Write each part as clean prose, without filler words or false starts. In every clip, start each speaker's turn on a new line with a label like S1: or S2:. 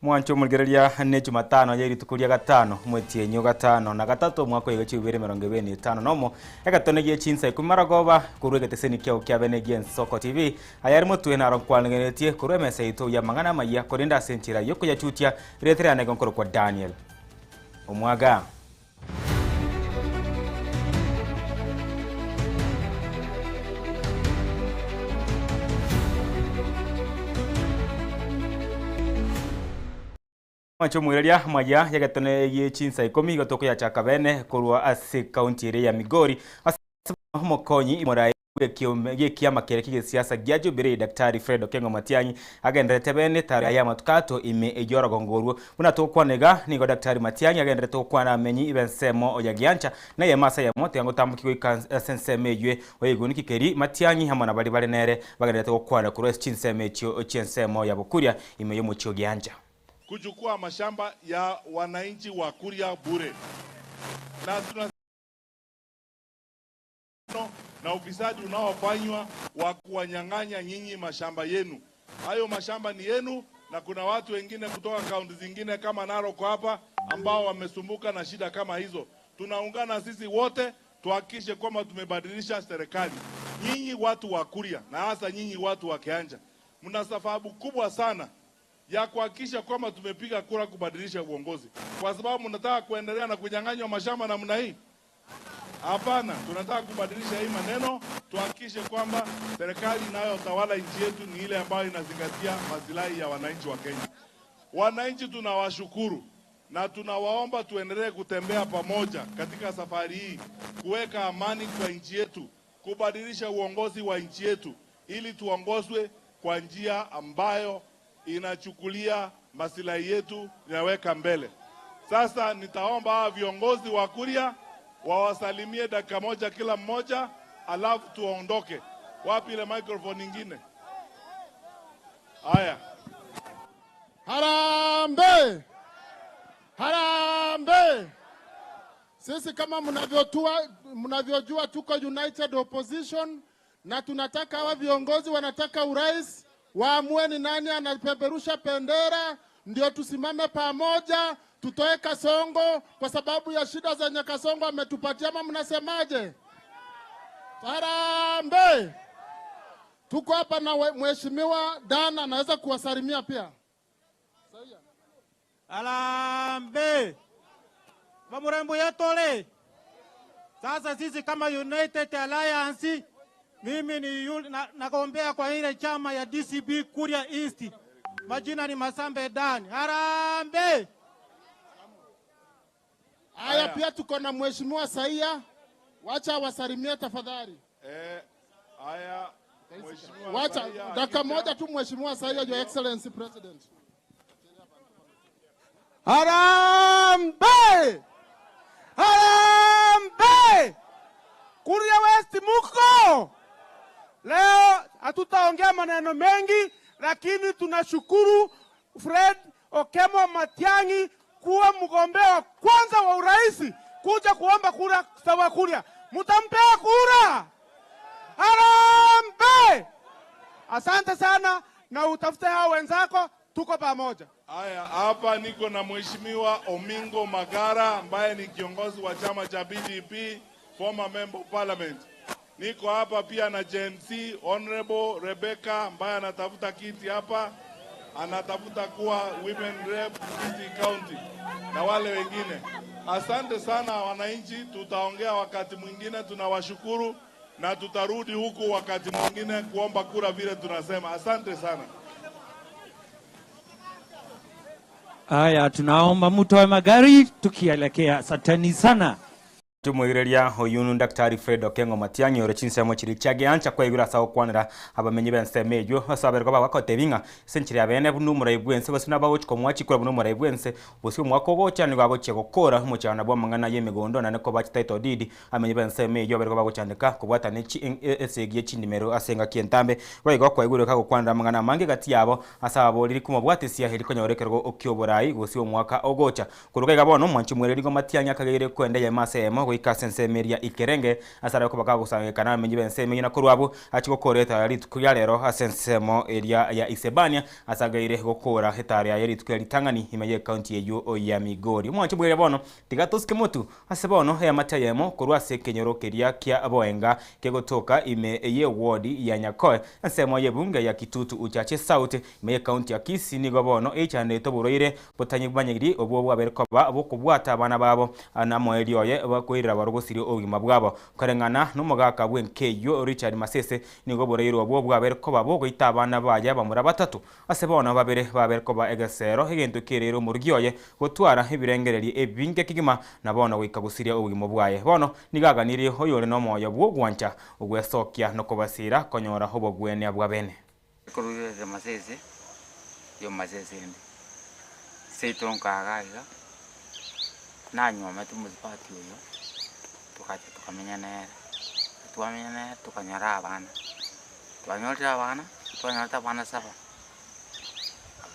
S1: Mwanche omorigereria ne Jumatano ye rituko ria gatano, omwetienyi o gatano na gatato omwaka oiga chibere 25 nomo, egetone gie chinsa ikomi marogoba, korwa egeteseni kiao kia bene gi'Ensoko TV, ayare motwe naro nkwanegeretie korwa emesa yaito y'amang'ana amayia, korende ase enchera y'okoyachutia, rieta riane nigo nkorokwa Daniel Omwaga. Mwanche omoiraria amaya y'egetone gie chinsa ikomi igo tokoyachaka bene korwa ase ekaunti ere ya Migori ase omokonyi morai bw'ekiama keria ki'egesiasa gia Jubilee Daktari Fred Okengo Matiang'i agendererete bene tara y'amatuko ato ime ey'orogongo orwo. Buna togokwana iga, nigo Daktari Matiang'i agendererete gokwana amenyi b'ensemo ya Giancha na eyemo ase eyemo tiga ngotamboki goika ase ensemo eywe oigwe niki keri Matiang'i amo na baria bare nere bagendererete gokwana korwa ase chinsemo echio chi'ensemo ya Bokuria ime y'omochie o Giancha.
S2: Kuchukua mashamba ya wananchi wa Kuria bure na tuna na ufisadi unaofanywa wa kuwanyang'anya nyinyi mashamba yenu. Hayo mashamba ni yenu, na kuna watu wengine kutoka kaunti zingine kama Narok hapa ambao wamesumbuka na shida kama hizo. Tunaungana sisi wote tuhakikishe kwamba tumebadilisha serikali. Nyinyi watu wa Kuria na hasa nyinyi watu wa Kianja mna sababu kubwa sana ya kuhakikisha kwamba tumepiga kura kubadilisha uongozi, kwa sababu mnataka kuendelea na kunyang'anywa mashamba namna hii. Hapana, tunataka kubadilisha hii maneno, tuhakikishe kwamba serikali inayotawala nchi yetu ni ile ambayo inazingatia masilahi ya wananchi wa Kenya. Wananchi tunawashukuru na tunawaomba tuendelee kutembea pamoja katika safari hii, kuweka amani kwa nchi yetu, kubadilisha uongozi wa nchi yetu ili tuongozwe kwa njia ambayo inachukulia masilahi yetu, inaweka mbele. Sasa nitaomba hawa viongozi wa Kuria wawasalimie dakika moja kila mmoja, alafu tuondoke. Wapi ile microphone nyingine? Haya.
S3: Harambee! Harambee! Sisi kama mnavyotua mnavyojua tuko United Opposition na tunataka hawa viongozi wanataka urais waamue ni nani anapeperusha bendera, ndio tusimame pamoja, tutoe Kasongo kwa sababu ya shida zenye Kasongo ametupatia. Ama mnasemaje? Harambee! Tuko hapa na mheshimiwa Dan anaweza kuwasalimia pia.
S4: Harambee! Vamurembo yetole. Sasa sisi kama United Alliance, mimi ni yule, na, nagombea kwa ile chama ya DCB Kuria East. Majina ni Masambe Dan. Harambee!
S3: Haya, pia tuko na mheshimiwa Saia, wacha wasalimie tafadhali.
S2: Haya, mheshimiwa
S3: Wacha
S2: Saia
S3: dakika
S2: akija.
S3: moja tu, mheshimiwa Saia, your excellency president.
S4: Harambee! Harambee! Kuria West muko? Leo hatutaongea maneno mengi, lakini tunashukuru Fred Okemo Matiang'i kuwa mgombea wa kwanza wa urais kuja kuomba kura za Kuria. Mtampea kura? Harambee! Asante sana na utafute hao wenzako, tuko pamoja.
S2: Haya, hapa niko na mheshimiwa Omingo Magara ambaye ni kiongozi wa chama cha BDP, former member of parliament. Niko hapa pia na Gen Z Honorable Rebecca ambaye anatafuta kiti hapa, anatafuta kuwa women rep Kisii County na wale wengine. Asante sana wananchi, tutaongea wakati mwingine. Tunawashukuru na tutarudi huku wakati mwingine kuomba kura vile tunasema. Asante sana.
S5: Haya, tunaomba mtoe magari tukielekea. Asanteni sana.
S1: Tomoireria oyunu Daktari Fred Okengo Matiang'i ore chinsemo chiria chiageancha kwaigure ase agokwanera abamenyi b'ensemo eyio ase abereko bagotebia ng'a ase enchera ya bene buna omorai bw'ense gose nabagochia komoa chikura buna omorai bw'ense gose omwaka ogocha nigo agochia gokora omochando bw'amang'ana y'emegondo naende koba chititle deed amenyi b'ensemo eyio abereko bagochandeka kobwatana esegi ye chindimero ase engaki entambe boigo kwaigure kagokwanera amang'ana amange egati yabo ase ababoriri komobwatesia eri konyora ekerogo ki'oborai gose omwaka ogocha Korwa iga bono, omwanchi omwereri nigo Matiang'i akageire kwenda eyemo ase eyemo. goika ase ensemo eria Ikerenge ase arabe koba kagosangekana abamenyi b'ensemo eyio na korwa abwo achie gokora etara rituko ria rero ase ensemo eria ya Isebania ase agaire gokora etara yaye rituko ria ritang'ani ime y'ekaunti eyio ya Migori. Omwancho bw'eria bono tiga tosike motu ase bono eamate eyemo korwa ase ekenyoro keria kia Boenga kegotoka ime y'ewodi ya Nyakoe ensemo y'ebunge ya Kitutu Uchache South ime y'ekaunti ya Kisii nigo bono eichanete oborwaire botanyimanyiri obwo bwabere koba bokobwata abana babo namoerio oye koirera barogosirie obogima bwabo. Koreng'ana nomogaka bw'enka eyio Richard Masese nigo oborwaire obwo bwabere koba bogoita abana baye abamura batato ase bono babere babere koba egesero egento kereire omorugi oye gotwara ebirengererio ebinge kegima na bono goika gosiria obogima bwaye. Bono nigo aganirie oyore nomoyo bw'ogwancha ogwesokia nokobasiira konyora obogwenia bwa bene.
S6: Ekorurerera amasese y'omasese ende, seito nkaga iga, nanyuomete omosubati oyo, togacha tokamenya nere, twamenya nere tokanyora abana, twanyorire abana, twanyorete abana saba,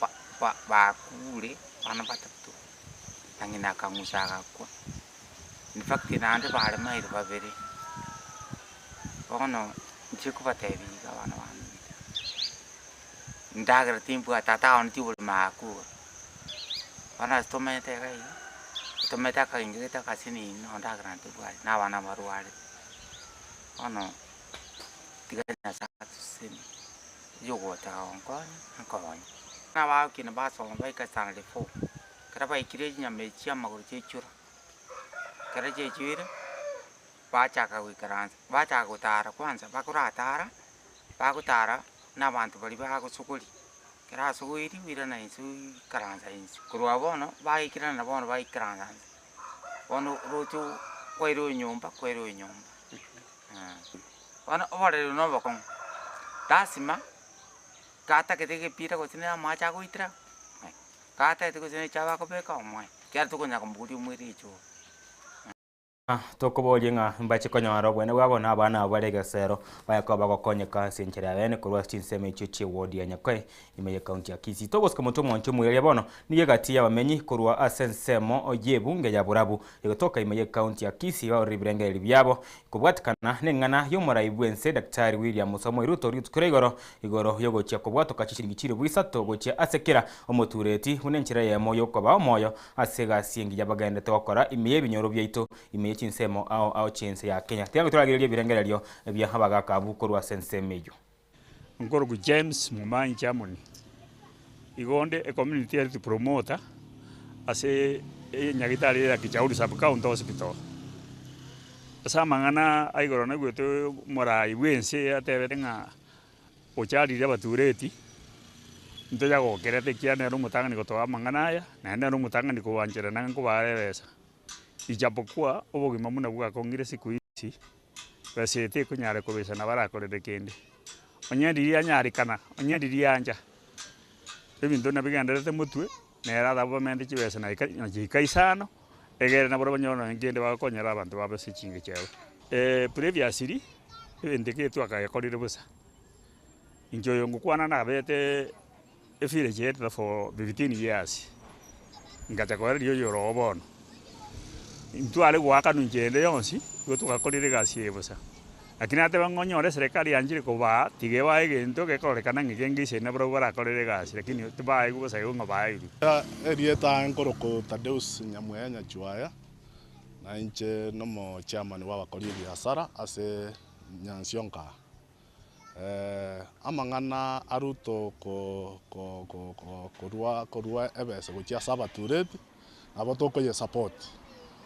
S6: ba- ba- bakure abana batato, na ng'ina akang'usa agakwa, in fact naende baremaire babere. Bono inche nkobatebia iga abana baminto, endagera timbwate tata one tiborema agakure, bono ase tomenyete iga iga, tomenyete akagincho gete akasinini nonye ndagera ntobwati na abana mbarwarete, bono tiga Nyasaye atosesenie, oywo ogotaka gonkonya ankonye. Buna bagokina basoma baika standard four, ekero baikire chinyama echi chia amagoro chiachora, ekero chiachoire. Bachaka goikaransa, bachaka gotara kwanza, bakoratara, bagotara na abanto baria bagosogoria, ekero asogoirie oirana inse oikaransa inse. Korwa bono, baikirana bono baikaransa inse, bono oroche kwairwa onyomba kwairwa onyomba Bono oboreri na obokong'u, lasima gatagete egepira gose na amache agoitera, gatagete gose na echabe akobeka omoe, ekiagera tokonyara komoboria omoire echoo.
S1: Tokoboria ng'a mbache konyora obwene bwabo na abana abwo bare egesero baye koba bagokonyeka ase enchera ya bene korwa ase chinsemo echio chi'ewodi ya Nyakoe ime y'ekaunti ya Kisii. Togosika omotwe omwancho omoireria bono nigo egati y'abamenyi korwa ase ensemo y'ebunge ya Borabu egotoka ime y'ekaunti ya Kisii baorire ebirengererio biabo kobwatekana neng'ana y'omorai bw'ense Daktari William Samoei Ruto rituko ria igoro igoro y'ogochia kobwatoka chishilingi chilifu isato gochia ase kera omotureti buna enchera eyemo y'okobaa omoyo Ase egasi engiya bagenderete gokora ime y'ebinyoro biaito, ime ye chinsemo ao ao chi'ense ya Kenya. Tiga toragererie ebirengererio bia abagaaka abwo korwa ase ensemo eyio.
S7: Nkorokwa James Momanyi Germany, igo onde ecommunity health promoter ase enyagitari ya Kijauri Sub County Hospital. Ase amang'ana a igoro naigwete omorai bwa ense atebete ng'a Ocharire abatureti, ntoyagokerete ekiagera nere omotang'ani gotoa amang'ana aya, naende nere omotang'ani kobancherana ng'a nkobaa ebesa. Ijapokuwa obogima buna bwakong'ire siku hizi, besa eye tekonyara kobesa nabo arakorere kende. Onye riria anyarekana, onye riria ancha, ebinto nabigendererete motwe, nere arabamente chibesa na ika na chiika isano, egere nabo banyore nonye kende bagokonyera abanto babo ase chingecho ebo. Previously, ebinto eke twakagekorire bosa, inche oyo ngokwana nabete evillage head for 15 years, ngacha koereria oyo ore oo bono, ntware goakanwa inche ende yonsi, igo twagakorire egasi eye bosa. Lakini nateba ng'a onyore eserekari yanchire kobaa, tiga ebae egento gekororekana ng'a ekenge ise nabarabwo barakorere egasi, lakini tibaegwa bosa igo ng'a baeirwe.
S8: Erieta nkorokwa Tadeus Nyamweya Nyachuaya, na inche nomochairman bw'abakori ebiasara ase Nyansionka. Amang'ana a Ruto ko- ko- ko- ko- korwa korwa ebesa gochia ase abatureti, nabo tokoyesupport,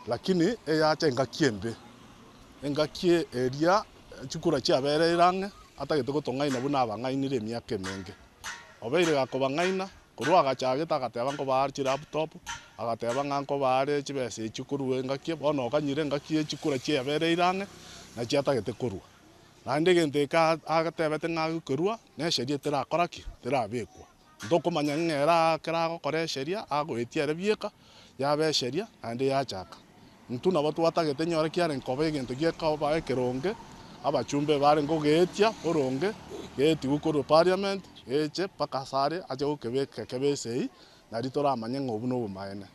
S8: lakini eyacha engaki embe, engaki eria chikura chiabereire ang'e, atagete gotong'aina buna abang'ainire emiaka emenge. Obeire gakobang'aina, korwa agachagete agateba nkobaa chilaptop, agateba ng'a nkobaa are chibesa echi korwa engaki, bono okanyire engaki ye chikura chiabereire ang'e, nachi atagete korwa. Naende egento eke agatebete ng'a agokerua, na esheria terakora ki? Terabekwa. Ntokomanya ng'a ere ekero agokora esheria, agoetia ere bieka, yaba esheria, naende yachaka. Intwe nabo twatagete nyore kiarenge koba egento gekoba ekeronge, abachumbe barenge kogeetia boronge, geetigwe korwa parliament, geche mpaka ase are ache gokebeka kebe esegi, nario toramanye ng'a obwo nobomaene.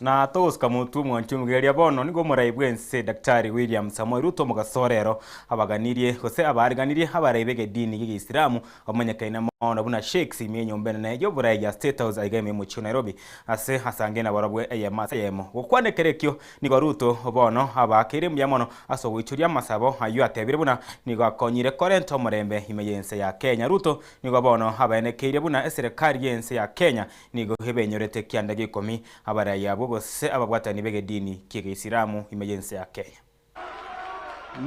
S1: Na togosika motwe omwanchi omogeria bono nigo omorai bw'ense Daktari William Samoei Ruto omogaso rero abaganirie gose abaariganirie abarai b'egedini gi'egeisilamu bamanyekaine mono buna Sheikhs ime y'enyomba enene y'oborai ya State House aiga ime y'omochie o Nairobi ase asange nabarobwo eyemo ase eyemo. Gokwana ekero ekio nigo Ruto bono abaakeire mbuya mono ase ogoichoria amasabo ayio atebire buna nigo akonyire korenta omorembe ime y'ense ya Kenya. Ruto nigo bono abaenekeirie buna eserekari y'ense ya Kenya nigo ebenyorete kianda gia ikomi abarai abwo gose ababwatani b'egedini ki'egeisilamu ime y'ense ya Kenya.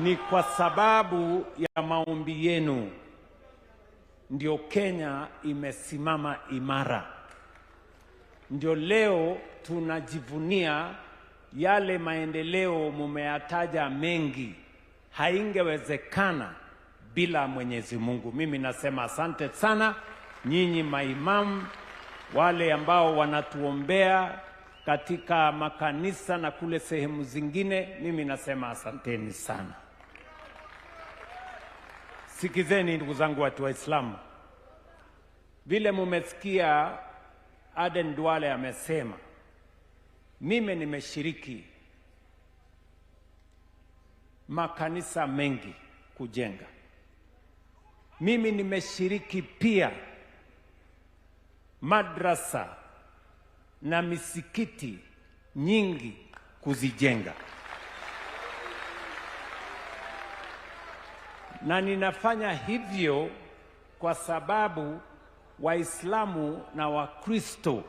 S5: Ni kwa sababu ya maombi yenu ndio Kenya imesimama imara, ndio leo tunajivunia yale maendeleo mumeyataja mengi, haingewezekana bila Mwenyezi Mungu. Mimi nasema asante sana nyinyi maimamu, wale ambao wanatuombea katika makanisa na kule sehemu zingine, mimi nasema asanteni sana. Sikizeni ndugu zangu watu Waislamu, vile mumesikia Aden Duale amesema, mimi nimeshiriki makanisa mengi kujenga. Mimi nimeshiriki pia madrasa na misikiti nyingi kuzijenga, na ninafanya hivyo kwa sababu Waislamu na Wakristo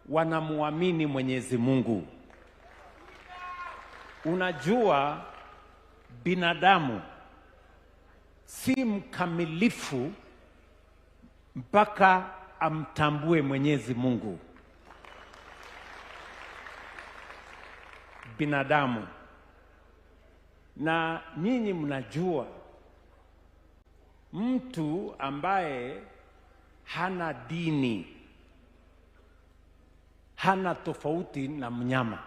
S5: wanamuamini Mwenyezi Mungu. Unajua, binadamu si mkamilifu mpaka amtambue Mwenyezi Mungu. Binadamu, na nyinyi mnajua mtu ambaye hana dini hana tofauti na mnyama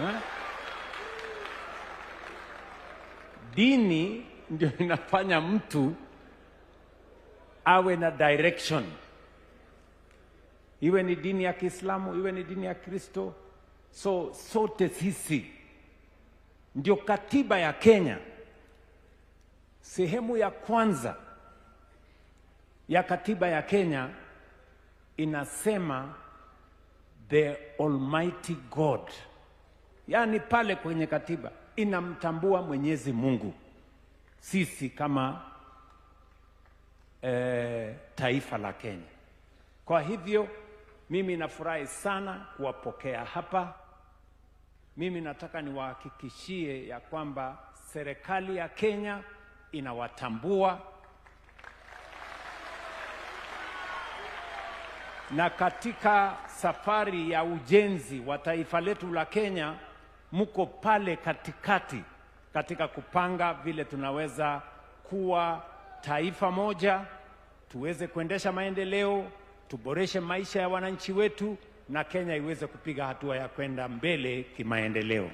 S5: eh? Dini ndio inafanya mtu awe na direction, iwe ni dini ya Kiislamu, iwe ni dini ya Kristo. So sote sisi ndio katiba ya Kenya. Sehemu ya kwanza ya katiba ya Kenya inasema the Almighty God, yaani pale kwenye katiba inamtambua Mwenyezi Mungu sisi kama taifa la Kenya. Kwa hivyo mimi nafurahi sana kuwapokea hapa. Mimi nataka niwahakikishie ya kwamba serikali ya Kenya inawatambua na katika safari ya ujenzi wa taifa letu la Kenya, mko pale katikati katika kupanga vile tunaweza kuwa taifa moja, tuweze kuendesha maendeleo, tuboreshe maisha ya wananchi wetu na Kenya iweze kupiga hatua ya kwenda mbele kimaendeleo.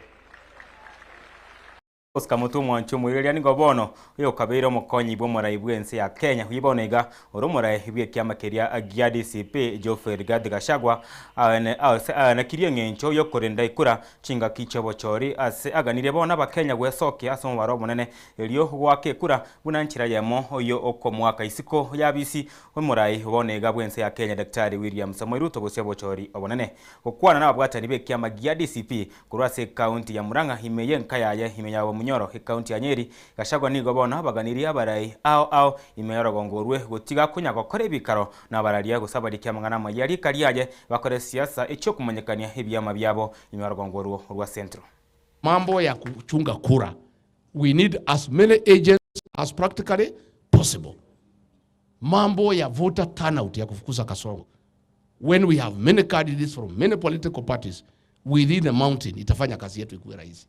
S1: Oscar Mutua omwanchi omoireria nigo bono oyo okabeire omokonyi bwa omorai bw'ense ya Kenya oyo bono iga ore omorai bw'ekiama keria gia DCP Geoffrey Rigathi Gachagua aenekirie eng'encho yokorenda ekura chingaki chia obochori ase aganirie bono abakenya gwesokia ase omobaro omonene erio goaka ekura buna nchera yemo oyo okomoaka isiko ya bisi omorai bono iga bw'ense ya Kenya Daktari William Samoei Ruto gose obochori obonene gokwana na ababwatani b'ekiama gia DCP korwa ase ekaunti ya Murang'a ime y'enka yaye ime ya Wamunyoro ekaunti ya Nyeri Gachagua nigo bono baganirie abarai ao ao ime y'orogongo orwe gotiga konya gokora ebikaro na bararia gose abarikia amang'ana amaya rika riaye bakore siasa echiokomanyekania ebiama biabo ime y'orogongo orwo rwa Central.
S9: Mambo ya kuchunga kura, we need as many agents as practically possible. Mambo ya voter turnout ya kufukuza Kasongo, when we have many candidates from many political parties within the mountain, itafanya kazi yetu ikuwe rahisi.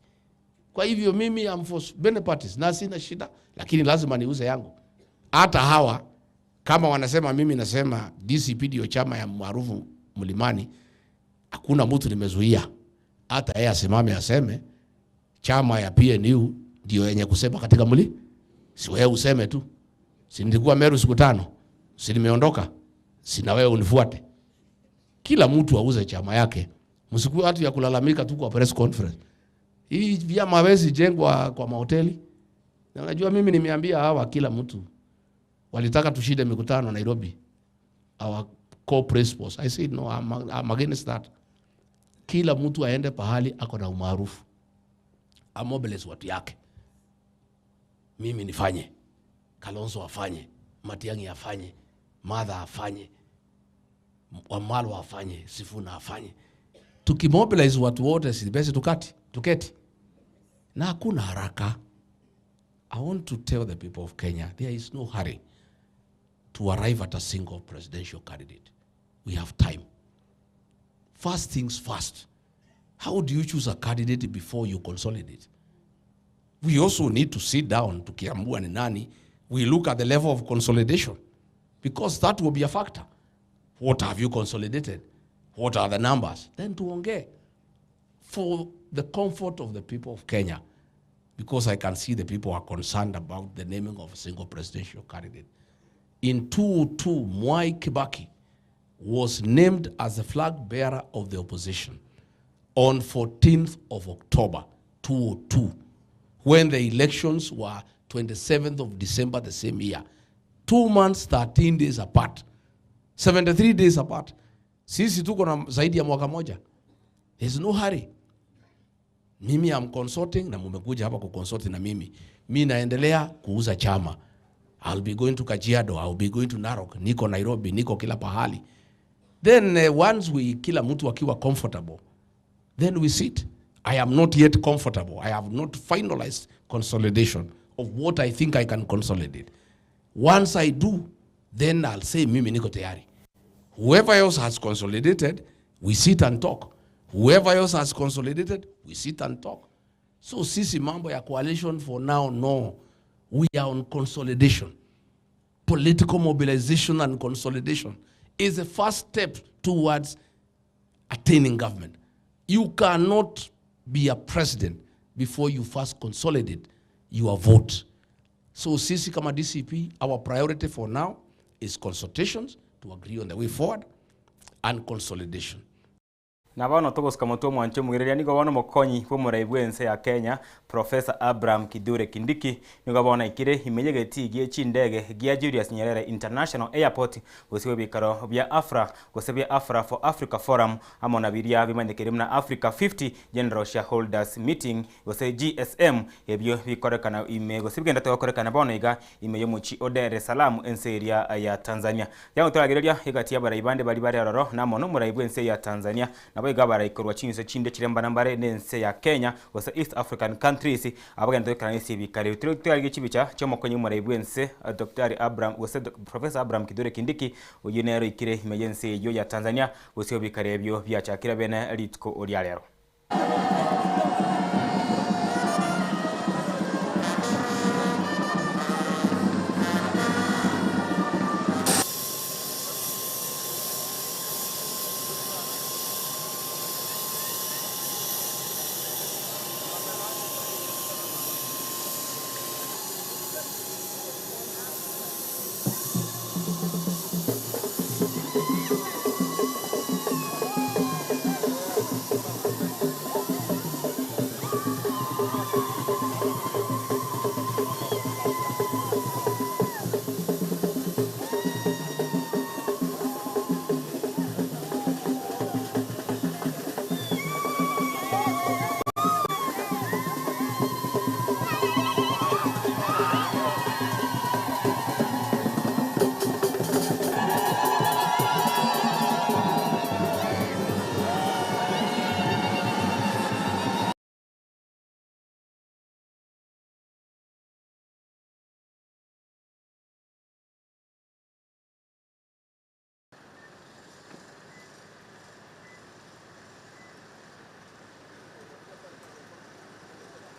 S9: Kwa hivyo mimi am for many parties na sina shida, lakini lazima niuze yangu. Hata hawa kama wanasema mimi nasema DCP ndio chama ya maarufu mlimani, hakuna mtu nimezuia. Hata yeye asimame aseme chama ya PNU ndio yenye kusema katika mli, si wewe useme tu. Si nilikuwa Meru siku 5, si nimeondoka, si na wewe unifuate. Kila mtu auze chama yake, msikuwe watu ya kulalamika tu kwa press conference. Hii vyama hawezi jengwa kwa mahoteli. Na unajua mimi nimeambia hawa kila mtu walitaka tushinde mikutano Nairobi, our core principles. I said no, I'm against that. Kila mtu aende pahali ako na umaarufu, amobilize watu yake. Mimi nifanye, Kalonzo afanye, Matiang'i afanye, Martha afanye, Wamalwa afanye, Sifuna afanye. Tukimobilize watu wote, si basi tukati tuketi, na hakuna haraka. I want to tell the people of Kenya there is no hurry to arrive at a single presidential candidate. We have time. First things first. How do you choose a candidate before you consolidate? We also need to sit down tukiamua ni nani. We look at the level of consolidation because that will be a factor. What have you consolidated? What are the numbers? Then tuongee for the comfort of the people of Kenya because I can see the people are concerned about the naming of a single presidential candidate. In 2002, Mwai Kibaki was named as the flag bearer of the opposition on 14th of October 2002, when the elections were 27th of December the same year. 2 months, 13 days apart. 73 days apart. Sisi tuko na zaidi ya mwaka moja. There's no hurry. Mimi am consulting na mumekuja hapa kuconsult na mimi. Mi naendelea kuuza chama. I'll be going to Kajiado, I'll be going to Narok, niko Nairobi, niko kila pahali. Then once we kila mtu akiwa comfortable, then we sit. I am not yet comfortable. I have not finalized consolidation of what I think I can consolidate. Once I do, then I'll say mimi niko tayari. Whoever else has consolidated, we sit and talk. Whoever else has consolidated, we sit and talk. So sisi mambo ya coalition for now, no. We are on consolidation. Political mobilization and consolidation is the first step towards attaining government. You cannot be a president before you first consolidate your vote. So sisi kama DCP, our priority for now is consultations to agree on the way forward and consolidation.
S1: Na bono togosika motwe omwancho omogereria nigo bono omokonyi bwa omorai bwa ense ya Kenya Professor Abraham Kithure Kindiki nigo bono aikire ime y'egetii gie chindege gia Julius Nyerere International Airport gose ebikaro bia Afra gose bia Afra for Africa Forum amo na biria bimanyekire buna Africa 50 General Shareholders Meeting gose GSM ebio bikorekana ime gose bigendete gokorekana bono iga ime y'omochi o Dar es Salaam ense eria ya Tanzania. Yagotoragereria egati y'abarai bande bari bare ororo na mono omorai bwa ense ya Tanzania nabo iga baraikorwa chinse chinde chire mbarambare na ense ya Kenya gose East African countries abagenda goikerana ase ebikare. Totarigie chibicha chia omokonyi omorai bwa ense Dr. Abraham gose Professor Abraham Kithure Kindiki oyio nero oikire ime y'ense eyio ya Tanzania gose ebikare ebio biachakire bene rituko ria rero.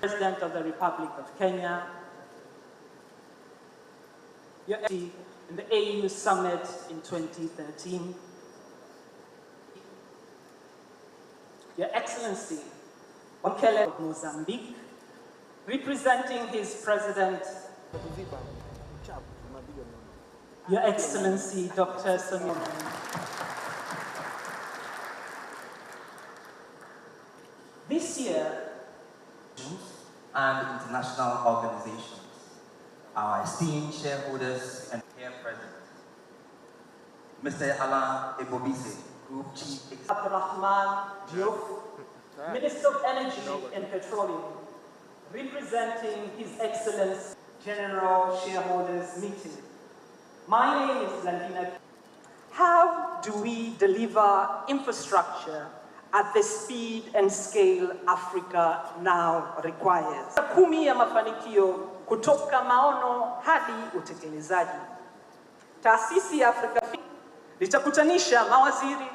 S10: President of the Republic of Kenya, Your Excellency in the AU Summit in 2013, Your Excellency Wakele of Mozambique, representing his president, Your Excellency Dr. Samia.
S11: and international organizations, our esteemed shareholders and here present. Mr. Alain Ebobisse, Group Chief Executive.
S10: Abdourahmane Diouf, Minister of Energy and Petroleum, representing His Excellency General Shareholders Meeting. My name is Blandina. How do we deliver infrastructure at the speed and scale Africa now requires? 10 ya mafanikio kutoka maono hadi utekelezaji. Taasisi ya Africa litakutanisha mawaziri,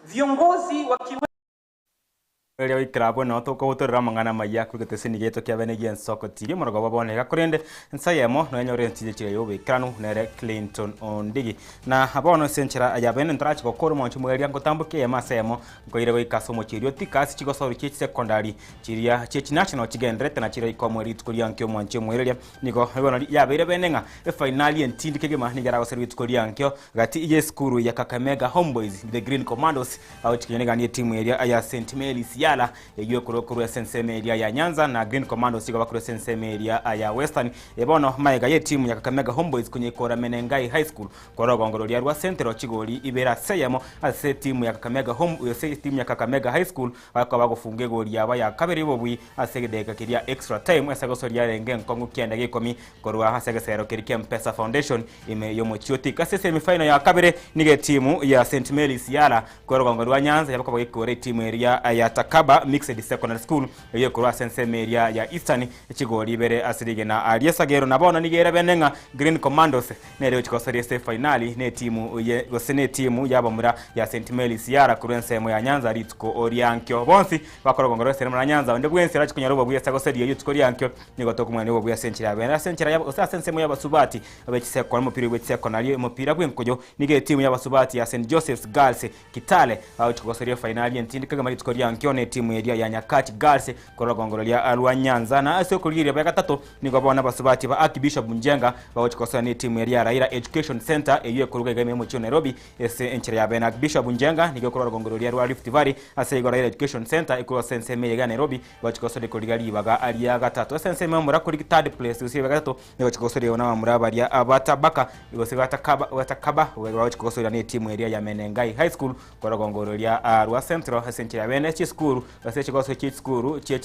S10: viongozi wa kiwe
S1: Erio goikera abwo nao tokogotorera amang'ana amaya kw'egeteseni giaito kia bene gi'ensoko TV omorogoba bono iga korende ensa eyemo noenyore ensinyo chiria y'oboikeranu nere Clinton Ondigi. Na bono ase enchera ya bene ntorache gokora omwancho omoerio ngotambokia eyemo ase eyemo nkoire goika ase omochie oria Thika ase chigosori chie chisekondari chiria chie chinational chigendererete na chiria ikomo rituko ria nkio omwancho omoereria nigo bono yabeire bene ng'a efainali entindi kegima nigo eragoserwe rituko ria nkio gati y'esukuru ya Kakamega Homeboyz The Green Commandos Agochikinyora egani etimu eria ya St Mary's Yala eyio ekorwa korwa ase ensemo eria ya Nyanza na Green Commandos igo bakorwa ase ensemo eria ya Western. Bono magega y'etimu ya Kakamega Homeboyz konyekora Menengai High School korwa rogongo roria rwa Central chigori ibere ase eyemo ase etimu ya Kakamega Home ase etimu ya Kakamega High School bakoba bagofunga egori yabo ya kabere y'obobui ase egedeka keria extra time ase gosoria yarenge enkong'u kianda gia ikomi Korwa ase egesero keria kia Mpesa Foundation ime y'omochie o Thika ase esemi-final ya kabere nigo etimu ya St Mary's Yala korwa rogongo rwa Nyanza yabakoba gekoora etimu eria ya Takaba Mixed Secondary School eyio ekorwa ase ensemo eria ya Eastern chigori ibere ase rigena ri'esagero na bono nigo ere bene ng'a Green Commandos nere egochia gosoria ase efainali na etimu ye gose na etimu y'abamura ya St Mary's Yala korwa ensemo ya Nyanza rituko riankio bonsi bakora rogongo rwa Eseremo na Nyanza onde bwensi orache konyora obobuya ase goseria rituko riankio Nigo tokomwenia obobuya ase enchera ya bene, ase enchera ya gose ase ensemo y'abasubati be chisekona, omopira bwe chisekonari, omopira bw'enkoyo, nigo etimu y'abasubati ya St Joseph's Girls Kitale bagochia kogosoria efainali entindi kegima rituko ria nkio na etimu eria ya Nyakach Girls korwa rogongo roria rwa Nyanza. Na ase okorigereria bwa gatato nigo bono abasubati ba Archbishop Njenga bagochia kogosoria na etimu eria ya Raila Education Centre eyio ekoruga iga ime y'omochie o Nairobi Ase enchera ya bene Archbishop Njenga nigo ekorwa rogongo roria rwa Rift Valley ase igo Raila Education Centre ekorwa ase ensemo eye ya Nairobi gochia gosoria korigia ribaga ria gatato. Ase ensemo y'omura kori third place gose ribaga gatato nigo gochia gosoria na abamura baria ba Tabaka gose ba Takaba ba Takaba bagochia gosoria na etimu eria ya Menengai High School korwa rogongo roria rwa Central ase enchera ya bene chisukuru gose chigoso chie chisukuru chie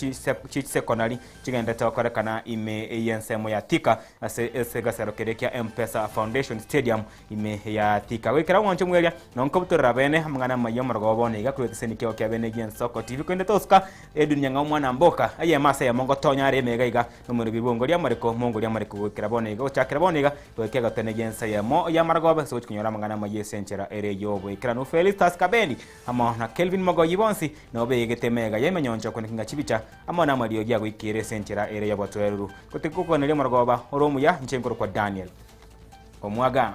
S1: chisekonari chigenderete gokorekana ime y'ensemo ya Thika ase egesero keria kia M-Pesa Foundation Stadium Ime ya Thika. Goikera omwancho mweria, nonkobutorera bene amang'ana amaya omorogoba bono iga korwa egeseni kiao kia bene gi'ensoko TV korende tosuka edunia ng'a omwana mboka eyemo ase eyemo ngotonya are emega iga nomorobio bw'ongoria amareko mongoria amareko goikera bono iga gochakera bono iga goika egotene gi'ensa eyemo y'amarogoba ase gochia konyora amang'ana amaya ase enchera ere y'oboikeranu Felistus Kabendi amo na Kelvin Mogoyi bonsi nabo begete emega y'emenyoncho kweneki ng'a chibicha amo namariogi agoikera ase enchera ere y'obotoereru gotiga gokoneria omorogoba ore omuya inche nkorokwa Daniel Omwaga.